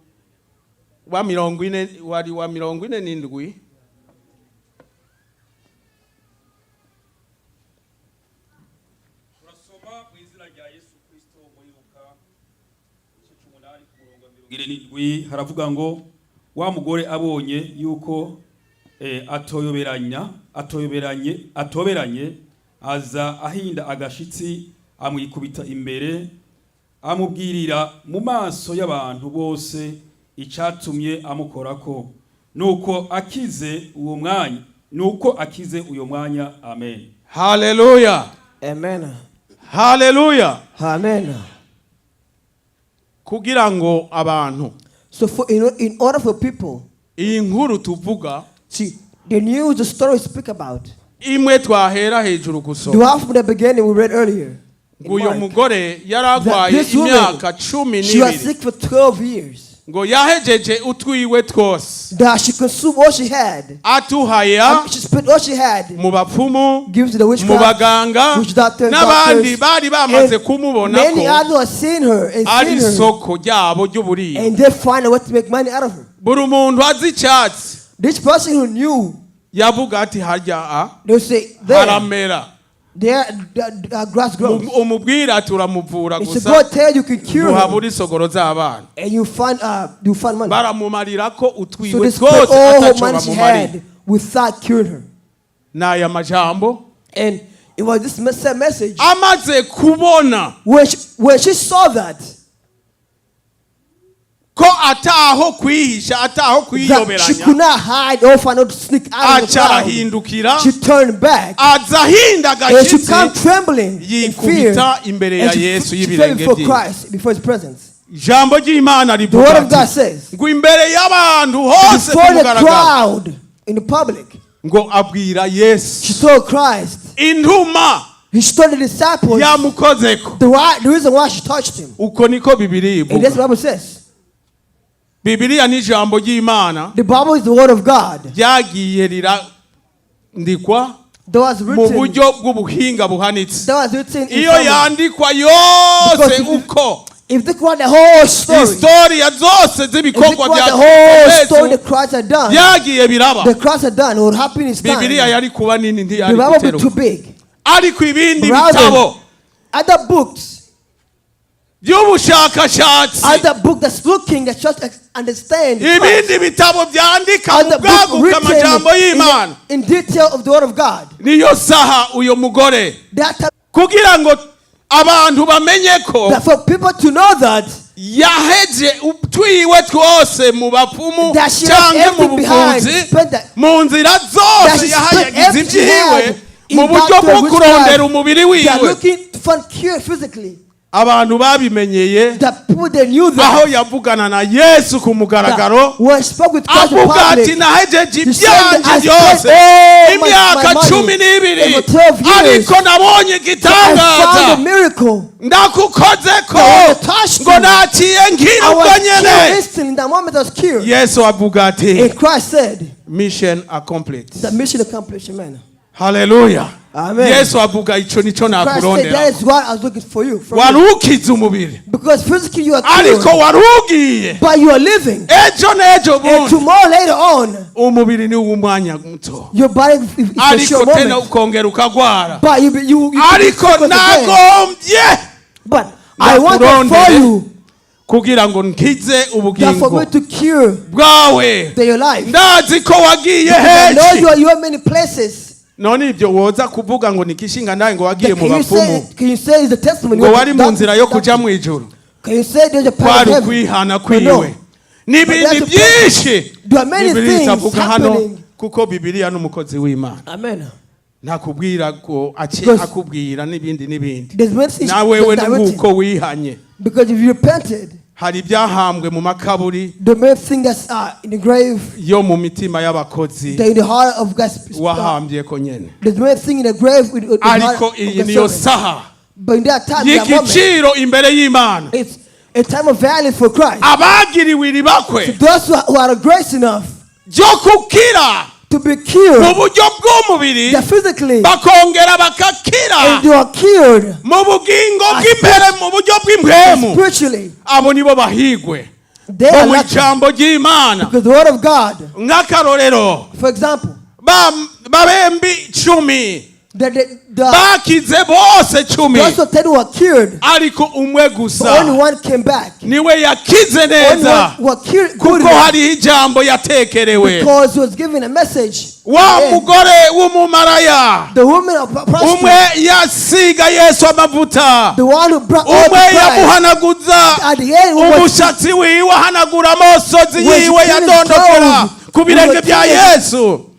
wa 40, wari wa 47.
Turasoma mu izina rya Yesu Kristo muri Luka igice c'umunani ku murongo wa 47. Haravuga ngo wa mugore abonye yuko atoyoberanya atoyoberanye atoberanye, aza ahinda agashitsi, amwikubita imbere, amubwirira mu maso y'abantu bose icatumye amukorako, nuko akize uwo mwanya, nuko akize uyo mwanya. Amen.
Haleluya.
Amen.
Haleluya.
Amen.
Kugira ngo abantu
So in order for people
Iyi nkuru tuvuga,
See, the news, the story speak about.
Imwe twahera hejuru
The
gusoma,
one from the beginning we read earlier in
ngo uyu
Mark.
mugore yari arwaye
That this woman,
imyaka cumi
she was
n'ibiri,
sick for 12 years.
Ngo yahejeje utwiwe twose,
That she consumed all she had.
atuhaya
She spent all she had.
Mu bapfumu,
Give to the
mu
witchcraft,
baganga
witch doctors,
n'abandi
doctors.
bari bamaze
And
kumubona
many
ko
others have seen her and
ari
seen her.
isoko ryabo ry'uburiro.
And they find a way to make money out of her.
Buri muntu azi icyatsi
This person who knew,
yavuga ati harya a
they would say, there,
haramera.
there, the grass grows.
Umubwira ati uramuvura
It's a
gusa,
God tell you can cure her,
ntuhabura isogoro z'abana.
And you find money.
Baramumarira ko
So
utwiwe
they spent
twose
all her
ataco
money she
bamumariye.
had without curing her.
N'aya majambo,
And it was this same message.
Amaze kubona
When she saw that,
ko ataho kwihisha, ataho
that she
kwiyoberanya,
could not hide or find out to sneak out of the
aca
crowd,
arahindukira,
she turned back
aza ahinda
and she
agashitsi,
came trembling in fear.
yikubita imbere ya
And
Yesu
she fell
y'ibirenge
before
byiwe.
Christ, before his presence.
Ijambo ry'Imana
The
rivuga
word of God
ati
says,
ngo imbere y'abantu hose ku
before the
mugaragaro,
crowd in the public,
ngo abwira Yesu
she told Christ,
intuma
he told the disciples
yamukozeko.
the reason why she touched him.
Uko niko Bibiliya
And that's
ivuga.
what the Bible says.
Bibiliya ni ijambo ry'Imana
The Bible is the word of God.
Ryagiye rirandikwa
That was
mu
written,
buryo bw'ubuhinga buhanitse.
that was written in
Iyo
summary.
yandikwa yose
Because
uko
if they write the whole story,
historia zose
if they
z'ibikorwa
write
bya
the whole story the
Yesu
Christ had done,
byagiye biraba,
the Christ had done, what happened in his time,
Bibiliya
the
yari kuba nini, ntiyari
Bible would be too
guteruka.
big.
Ariko ibindi
Rather,
bitabo
other books,
by'ubushakashatsi,
other book that's looking that just understand Christ,
ibindi bitabo byandika mu
other book
bwaguka
written
amajambo y'Imana,
in detail of the word of God.
Niyo saha uyo mugore,
That time,
kugira ngo abantu bamenye ko
that for people to know that
yaheje utwiwe twose mu bapfumu
that she left
cyangwa mu
everything behind,
buvuzi,
spent that,
mu nzira
that
zose
she spent
yahayagize
everything she
ibyiwe
had in
mu buryo
doctor
bwo kurondera
witchcraft.
umubiri
They are
wiwe.
looking to find cure physically.
Abantu babimenyeye
The people they knew that,
aho yavugana na Yesu ku mugaragaro,
that when she spoke with Christ in
avuga ati
public,
nahejeje
he said,
ibyanje
I
byose
spent all
imyaka
my money
12,
over 12 years.
Ariko nabonye
I found
igitangaza,
a miracle.
Ndakukozeko,
I touched
ngo
you.
naciye nkira
I
ubwo
was cured
nyene.
instantly. In that moment I was cured.
Yesu avuga ati
And Christ said,
mission accomplished.
the mission accomplished. Amen.
Haleluya.
Amen.
Yesu avuga ico nico
Christ said, that
nakurondera.
is what I was looking for you. From
Wari
you.
ukize umubiri,
Because physically you are
ariko
cured,
wari ugiye
but you are living.
Ejo n'ejo
And
bundi
tomorrow later on,
umubiri ni uw'umwanya muto,
your body is a
ariko
short
tena
moment.
ukongera ukagwara.
But you
Ariko
be sick again.
nagombye
But I want for
ndakurondere
you
kugira ngo nkize
that for
ubugingo
me to cure
bwawe.
your life.
Ndazi ko wagiye
I know
henshi.
you are many places.
None ibyo woza kuvuga ngo nikishinga nawe ngo wagiye
That
mu
can you
bapfumu,
say can you say is a testimony?
Ngo wari mu nzira yo kuja mu ijuru,
Can you say there's a part
kwari
of heaven?
ukwihana
But no.
kwiwe n'ibindi
But that's
byinshi
There are many
Bibiliya
things
itavuga hano,
happening.
kuko Bibiliya n'umukozi w'Imana
Amen.
Ntakubwira ko aci
Because
akubwira n'ibindi n'ibindi.
there's many things
Nawe we
that are written.
nk'uko wihanye,
Because if you repented,
hari ibyahambwe mu makaburi
the main thing that's in the grave,
yo mu mitima y'abakozi
that in the heart of God's
wahambye ko nyene.
the main thing in the grave with the heart
Ariko
of
iyi
God's
niyo
servant.
saha
But in that time, that moment,
y'igiciro imbere y'Imana.
It's a time of value for Christ.
Abagiriwe iribakwe
Those who are grace enough
ryo kukira
to be
mu
cured,
buryo bw'umubiri,
that physically,
bakongera bakakira
and they are cured
mu bugingo bw'imbere mu buryo bw'impwemu,
spiritually,
abo nibo bahigwe
they
bo
are
mu
lucky.
ijambo ry'Imana.
Because the word of God,
Nk'akarorero,
for example,
babembi 10
the
bakize bose 10,
those of 10 who were cured,
ariko umwe
but
gusa
only one came back.
Niwe yakize
Only
neza,
one were cured good
kuko
enough
hariho ijambo yatekerewe.
Because he was given a message.
Wa
And
mugore w'umumaraya,
the woman of prostitute,
umwe yasiga Yesu amavuta,
the one who brought all the
umwe
Christ,
yamuhanaguza
at the end was
umushatsi wiwe, ahanagura amosozi
Was
yiwe
killing
yadondokera
clothes.
ku birenge
Was
bya
killing-
Yesu.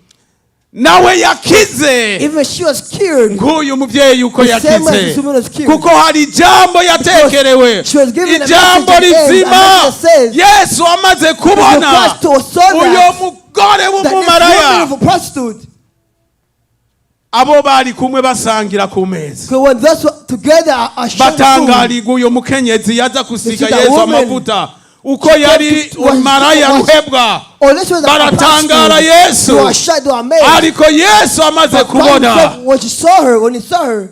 Nawe yakize
Even she was cured.
Nk'uyu mubyeyi uko
The same as
yakize
this woman was cured.
kuko hari ijambo yatekerewe
She was given a
ijambo
message at the end,
rizima
a message that says,
Yesu amaze kubona
Christ saw that,
uyo mugore
that this woman
w'umumaraya
of a prostitute,
abo bari kumwe basangira ku meza
because when those were together are sharing food,
batangarirwa uyo mukenyezi yaza gusiga
They see that
Yesu
woman
amavuta uko yari maraya ruhebwa
or this was a
baratangara
prostitute,
Yesu
they were shocked, they were amazed.
ariko Yesu amaze
But Christ
kubona
himself, when she saw her, when he saw her,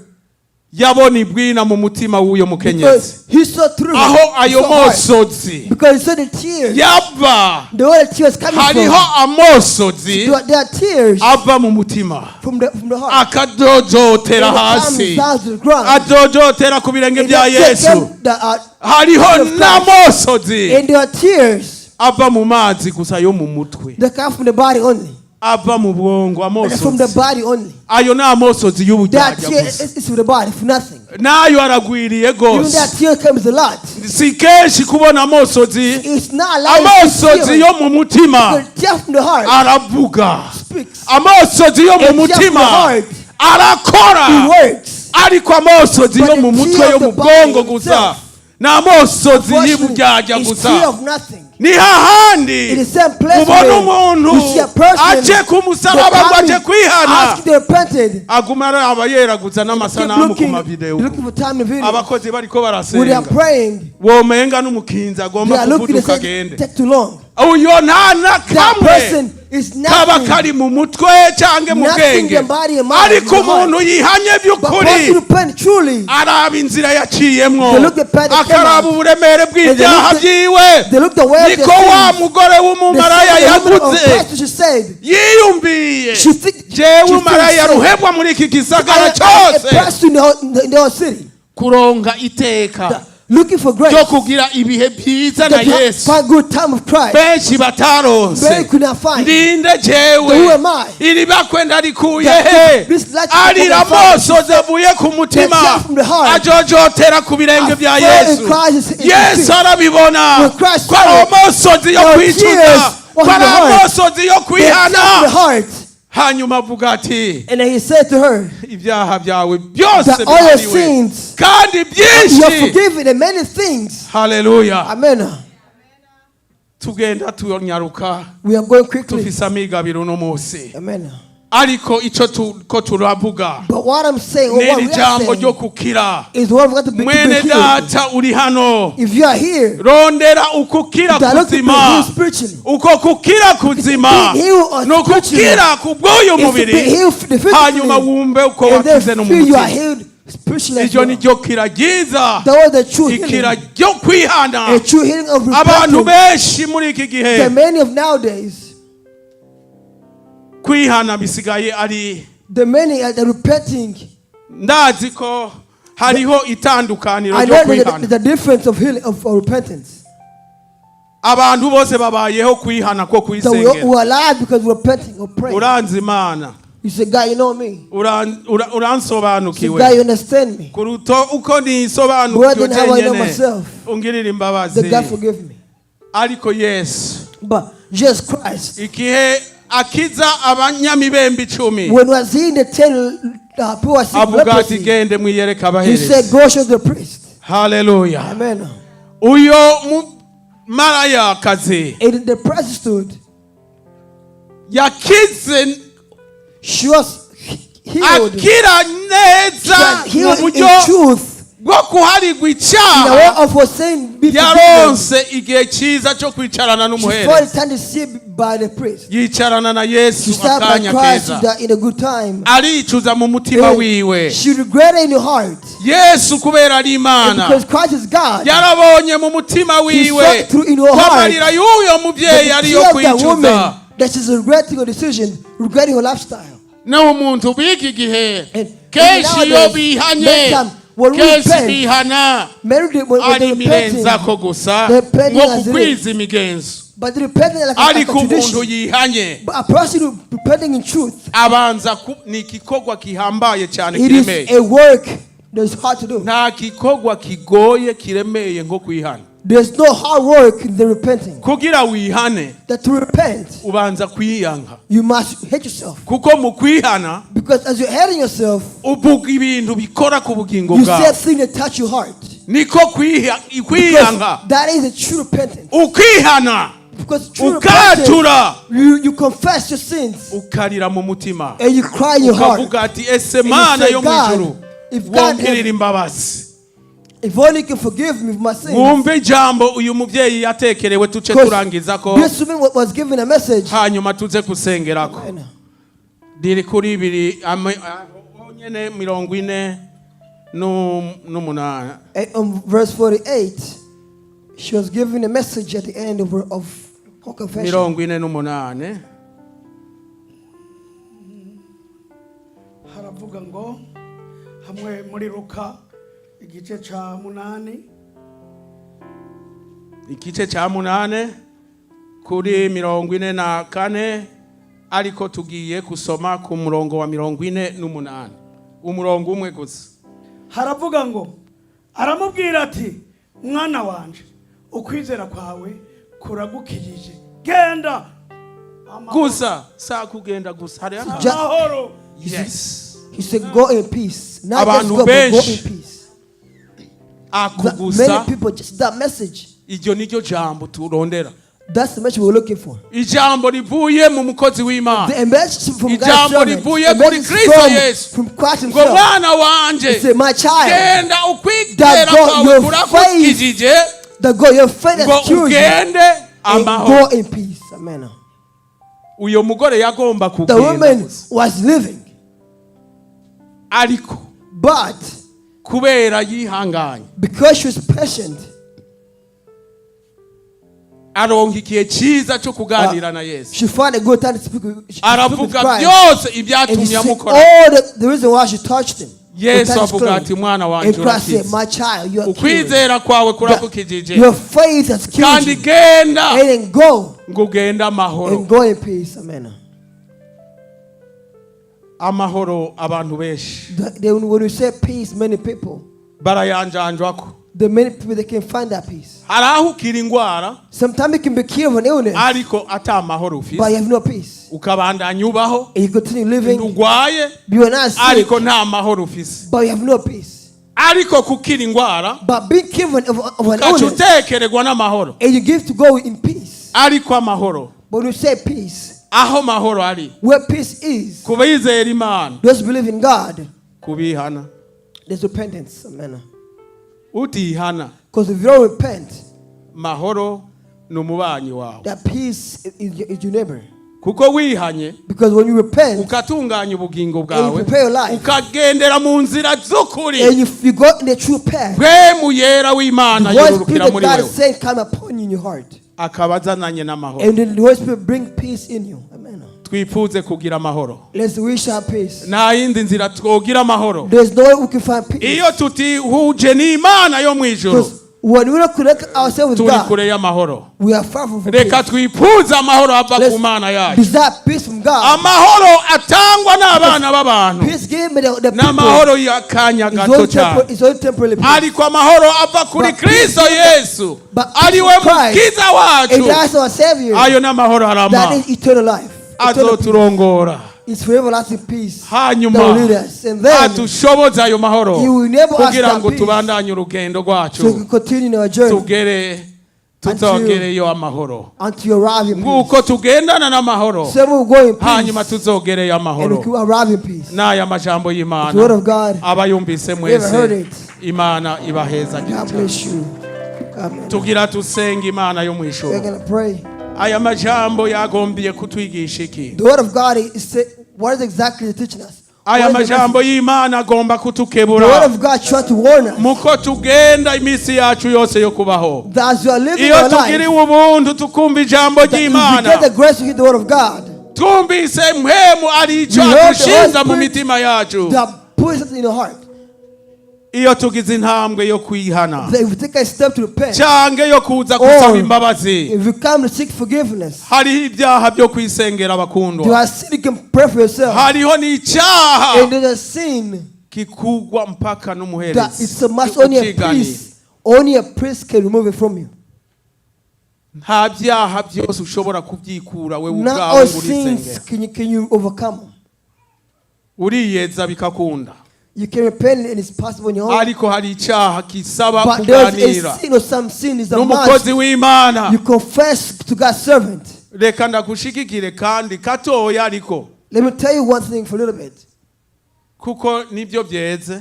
yabona ibwina mu mutima w'uyo mukenyezi
because he saw through her,
aho
he
ayo
saw her.
mosozi
Because he saw the tears,
yava
the way the tears coming
hariho
from.
amosozi
There are tears
ava mu mutima
from the heart.
akadojotera
And it comes
hasi
down to the ground.
adojotera ku birenge
And
bya
they take
Yesu
them
hariho
of Christ.
n'amosozi
And there are tears
ava mu mazi gusa yo mu mutwe
that come from the body only.
Ava mu bwongo
And from the
amosozi
body only.
Ayo ni amosozi
That
y'uburyarya
tear
gusa
is for the body, for nothing.
Nayo aragwiriye
Even
rwose
that tear comes a lot.
Si kenshi kubona amosozi
It's not a lot.
amosozi yo mu mutima
The tear from the heart
aravuga
speaks.
amosozi yo mu
A tear from the
mutima
heart,
arakora
it works.
Ariko amosozi
But
yo mu
the
mutwe
tear
yo
of
mu
the body
bwongo gusa
itself,
ni amosozi
unfortunately,
y'uburyarya
is
gusa
tear of nothing.
Ni hahandi
In the same place
ubona
where
umuntu
you see a person
aje ku musaraba ngo aje
coming,
kwihana
asking to repented,
aguma araba yeraguza
keep
n'amasanamu ku
looking,
mavidewo
looking for time and video.
Abakozi bariko
When they are
barasenga
praying,
womenga n'umukinzi
they
agomba
are looking
kuvuduka
and say,
agende
take too long.
Uyo nta na
That
kamwe
person is
kaba
nothing.
kari mu mutwe cyangwa mu
Nothing
bwenge
in body and mind,
ariko
in the heart.
umuntu yihanye
But
by'ukuri
person repent truly,
araba inzira yaciyemwo
They look the path that came
akaraba
out.
uburemere bw'ibyaha
And they
byiwe
they look the way of
niko
their
wa
sins.
mugore
The
w'umumaraya
same the woman of
yaguze
prostitute said,
yiyumviye
she think,
jewe
she
umaraya
thinks,
ruhebwa muri iki gisagara
I am a
cyose
prostitute in the whole city,
kuronka iteka
looking for grace,
ryo kugira ibihe byiza na
to
Yesu
find good time of Christ.
Benshi bataronse
Mary could not find.
Ndinde jewe
Who am I?
Iri bakwe ndarikuye
That
he
this light
arira
from the Father.
amosozi avuye ku mutima
That tear from the heart.
ajojotera ku birenge bya
I fell in
Yesu
Christ in his
Yesu
feet.
arabibona
When Christ
ko ari
saw it,
amosozi yo
there were
kwicuza
tears
ko
on
ari
the heart.
amosozi yo
The tear
kwihana
from the heart.
Hanyuma avuga ati
And then he said to her,
ibyaha byawe byose
that all your
bihariwe
sins,
kandi
you are
byinshi
forgiven and many things.
Haleluya
Amen.
Tugenda tunyaruka
We are going quickly.
tufise amigabiro uno munsi
Amen.
Ariko icyo ko turavuga
But what I'm saying, or what
n'iri
we are
jambo ryo
saying,
kukira
is what we've got to be
mwene
healed.
data uri hano
If you are here,
rondera ukukira
that look to be
kuzima
healed spiritually.
Uko kukira kuzima
Be healed or
ni ukukira ku bw'uyu
Is to be
mubiri
healed physically.
hanyuma wumve uko
And
wakize
then
no mu
feel you are
mutima
healed spiritually as
Iryo
well.
ni ryo kira ryiza
That was the true
ikira
healing.
ryo kwihana
A true healing of
Abantu
repentance.
benshi muri iki gihe
The many of nowadays,
kwihana bisigaye ari
the many are the repenting.
Ndazi ko hariho itandukaniro
I
ryo
know there's a,
kwihana
there's a difference of healing of repentance.
Abantu bose babayeho kwihana ko
So we
kwisengera
are alive because we're repenting or praying.
Uranzi Imana
You say, God, you know me.
Uran- ura-
You say,
uransobanukiwe
God, you understand me.
Kuruta uko
More
nisobanukiwe
than how I know
jenyene
myself.
ungirira imbabazi
That God forgive me.
Ariko Yesu
But Jesus Christ,
igihe akiza abanyamibembe icumi
when was he in the 10 people were sick
avuga ati
leprosy,
gende mwiyereke
he said,
abaherezi
go show the priest.
Haleluya
Amen.
Uyo mumarayakazi
And the prostitute,
yakize
she was healed.
Akira
She
neza
was
mu
healed in
buryo
truth.
Bwo kuharigwa
In the way
icyaha
of her saying, be forgiven.
yaronse igihe cyiza cyo kwicarana
She
n'umuherezi
fought time to see by the priest.
Yicarana na
She
Yesu
sat by
akanya
Christ
keza
in a good time.
aricuza mu mutima wiwe
She regretted in her heart.
Yesu kubera ari
And
Imana
because Christ is God,
yarabonye mu mutima
He
wiwe
saw through in her
ko
heart
amarira y'uyo mubyeyi
that the
ariyo
tear of that
kwicuza
woman that she's regretting her decision, regretting her lifestyle.
N'umuntu b'iki gihe
And
kenshi iyo
nowadays,
bihanye
many times, when we
kenshi
repent,
bihana
Mary did, when
ari
they repenting,
imirenzako gusa
They're repenting
nko
as it is.
kugwiza imigenzo
but they repenting like a
ariko umuntu
tradition.
yihanye
But a person who repenting in truth,
abanza ku- ni igikorwa gihambaye cyane
it is
kiremeye
a work that's hard to do.
Nta gikorwa kigoye kiremeye nko kwihana.
There's no hard work in the repenting.
Kugira wihane,
That to repent,
ubanza kwiyanka.
You must hate yourself.
Kuko mu kwihana,
Because as you're hating yourself,
uvuga ibintu bikora ku bugingo
you say
bwawe.
things that touch your heart.
Niko
Because
kwiyanka.
That is a true repentance.
Ukihana,
Because true repentance,
ukatura,
you confess your sins
ukarira mu mutima,
and you cry in your heart.
ukavuga ati ese
And you
Mana
say,
yo mu
"God,
ijuru,
if God
wongirira imbabazi."
If only you can forgive me for my sins.
Wumve ijambo uyu mubyeyi yatekerewe, tuce
'Cause
turangiza ko,
this woman was given a message.
Hanyuma tuze kusengerako.
Amen.
Riri kuri ibiri honyene 48.
And on verse 48, she was given a message at the end of her confession.
48.
Haravuga ngo hamwe muri Luka igice ca 8.
Igice cya 8 kuri 44, ariko tugiye gusoma ku murongo wa 48, umurongo umwe gusa.
Haravuga ngo aramubwira ati mwana wanje ukwizera kwawe kuragukijije genda amahoro."
Gusa sa kugenda gusa hari
Amahoro.
Yes.
He said, "Go in peace." Not just
Abantu
go, but go in
benshi
peace.
Ako
That
gusa.
Many people, just that message.
Iryo niryo jambo turondera.
That's the message we're looking for.
Ijambo rivuye mu mukozi w'Imana.
The message from God's
Ijambo
servant.
rivuye
The
kuri
message
Kristo Yesu.
from Christ
Ngo
himself.
mwana wanje,
He said, "My child,
genda, ukwizera
that God,
kwawe
your
kurakukijije,
that God, your faith
ngo
has cured you,
ugende
and
amahoro."
go in peace." Amen.
Uyo mugore yagomba
The
kugenda
woman
gusa.
Was living,
Ariko
but
kubera yihanganye,
because she was patient,
aronka igihe cyiza cyo kuganira na Yesu.
She found a good time to speak with
Aravuga
Christ.
byose
And he
ibyatumye
said
amukora.
all the reason why she touched him.
Yesu
The touch
avuga
clean.
ati mwana
And
wanjye,
Christ said,
urakize.
"My child, you are cured.
Ukwizera kwawe kuragukijije.
Your faith has cured
Kandi
you."
genda,
And then go
ngo ugende amahoro.
And go in peace. Amen.
Amahoro, abantu benshi
Then when you say peace, many people,
barayanjanjwako.
The many people they can find that peace.
Hari aho ukira indwara,
Sometimes you can be cured of an illness,
ariko ata mahoro
but you
ufise,
have no peace.
ukabandanya ubaho,
And you continue living,
ntugwaye,
you are not sick,
ariko nta mahoro ufise.
But you have no peace.
Ariko kukira indwara,
But being cured of an
ugaca
illness,
utekererwa n'amahoro.
And you give to go in peace.
Ariko amahoro,
But when you say peace,
aho mahoro ari,
where peace is,
ku bizera Imana,
those who believe in God,
kubihana.
There's repentance. Amen.
Utihana,
Because if you don't repent,
mahoro ni umubanyi wawe.
That peace is your neighbor.
Kuko wihanye,
Because when you repent
ukatunganya ubugingo
and
bwawe,
you prepare your life,
ukagendera mu nzira z'ukuri,
and if you go in the true path,
Mpwemu Yera w'Imana
the Holy
yororokera
Spirit of
muri
God
wewe,
is saying, come upon you in your heart.
Akaba azananye n'amahoro.
And then the Holy Spirit bring peace in you. Amen.
Twifuze kugira amahoro.
Let's wish our peace.
Nta yindi nzira twogira amahoro
There's no way we can find peace.
iyo tutihuje n'Imana yo mu ijuru.
Because when we don't connect ourselves with
Turi
God,
kure y'amahoro.
We are far from
Reka
peace.
twifuze amahoro ava ku
Let's
Mana yacu.
desire peace from God.
Amahoro atangwa n'abana b'abantu
Peace given by the people
n'amahoro y'akanya
is
gato
only,
cyane,
is only temporary peace.
ariko amahoro ava kuri
But
Kristo Yesu,
but
ari we
Christ,
mukiza wacu,
and that's our Savior.
ayo n'amahoro
That
arama,
is eternal life. Eternal peace.
azoturongora,
It's for everlasting peace
hanyuma
that will lead us. And then
adushoboze ayo mahoro
He will enable us
kugira
that
ngo
peace
tubandanye urugendo rwacu,
so we can continue in our journey
tugere tuzogereyo amahoro.
Until you arrive in peace.
Nguko tugendana n'amahoro,
So we will go in
hanyuma
peace
tuzogereyo
and we
amahoro.
can arrive in peace.
N'aya majambo
The word
y'Imana,
of God.
abayumvise
We ever heard
mwese,
it.
Imana ibaheza.
God bless you. Amen.
Tugira tusenga Imana yo mu
We're
ijuru.
going to pray.
Aya majambo yagombiye kutwigisha iki?
The word of God is what is exactly teaching us?
Aya
What is the
majambo
message?
y'Imana agomba
The word
kutukebura
of God tried to warn us
muko tugenda iminsi yacu yose yo kubaho.
That as we are living
Iyo
our life,
tugiriwe ubuntu tukumva ijambo
that if we
ry'Imana,
get the grace to hear the word of God,
twumvise Mpwemu ari icyo
We heard the Holy
adushinza mu
Spirit
mitima yacu,
that puts something in your heart.
Iyo tugize intambwe yo kwihana,
That if we take a step to repent,
canke yo kuza gusaba
or
imbabazi,
if you come to seek forgiveness,
hariho ibyaha byo kwisengera,
there
abakundwa.
are sin you can pray for yourself.
Hariho n'icyaha
And there's a sin
kikugwa mpaka
that
n'umuherezi
it's a must, only a
uciganiye.
priest, only a priest can remove it from you.
Nta byaha byose ushobora kubyikura wewe
Not
ubwawe
all
ngo urisengera.
sins can you overcome.
Uriyeza bikakunda.
You can repent and it's possible on your own.
Ariko hari icyaha kisaba
But there's
kuganira
a sin or some sin is a
n'umukozi
must.
w'Imana.
You confess to God's servant.
Reka ndagushigikire kandi katoya ariko
Let me tell you one thing for a little bit.
Kuko nibyo byeze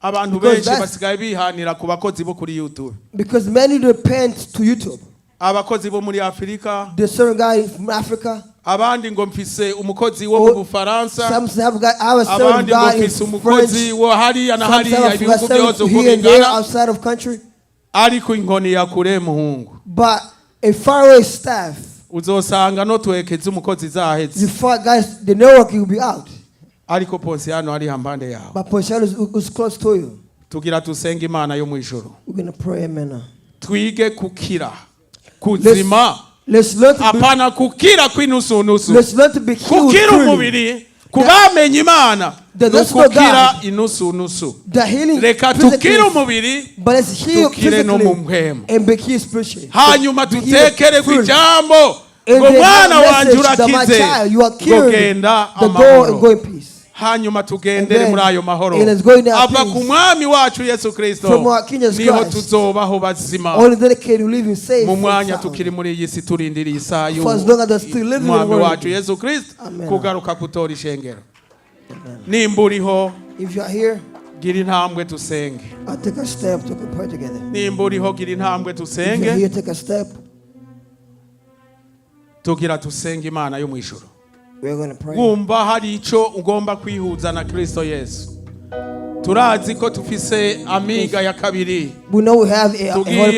abantu
Because
benshi basigaye bihanira ku bakozi bo kuri YouTube,
Because many repent to YouTube.
Abakozi bo muri Afurika,
The certain guy from Africa.
Abandi ngo mfise umukozi wo mu Bufaransa,
Some say I have a servant
abandi ngo
God in
mfise umukozi
French.
wo hariya na
Some say
hariya
I have a
ibihugu
servant
byose uko
here and there
bingana,
outside of country.
Ariko inkoni ya kure muhungu,
But a faraway staff,
uzosanga no twekeza umukozi zaheze.
You find guys, the network will be out.
Ariko Ponsiyano ari hampande yawe.
But Pontiano is close to you.
Tugira tusenge Imana yo mu ijuru.
We're gonna pray, amen. Now.
Twige kukira kuzima,
Let's learn to be,
apana kukira kw'inusunusu.
Let's learn to be healed
Kukira
truly.
umubiri ku bamenye Imana
The
ni
gospel of
ukukira
God.
inusunusu.
The healing
Reka
physically,
tukire umubiri,
but let's heal
tukire no mu
physically
mpwemu,
and be healed spiritually.
hanyuma
Be healed
dutekere ku
truly.
ijambo
And
ngo
then
mwana
that
wanjye
message that my
urakize,
child, you are
ngo
cured,
genda
the go and
amahoro.
go in peace.
Hanyuma tugendere
And then-
muri ayo mahoro
and let's go in that
ava
peace.
ku mwami wacu Yesu Kristo,
From our King Jesus
niho
Christ.
tuzobaho bazima
Only then can you live in safe
mu
and
mwanya
sound.
tukiri muri iyi si turindiriye isaha
For as long as they're still living in the
y'umwami
world.
wacu Yesu Kristo
Amen.
kugaruka kutora ishengero. Nimba uriho,
If you are here,
gira intambwe tusenge.
I'll take a step to pray together.
Nimba uriho, gira intambwe
If you're
tusenge.
here, take a step.
Tugira tusenge Imana yo mu ijuru.
We're going to pray.
Wumva hari icyo ugomba kwihuza na Kristo Yesu, turazi ko tufise amiga ya kabiri.
We know we have a
Tugiye
holy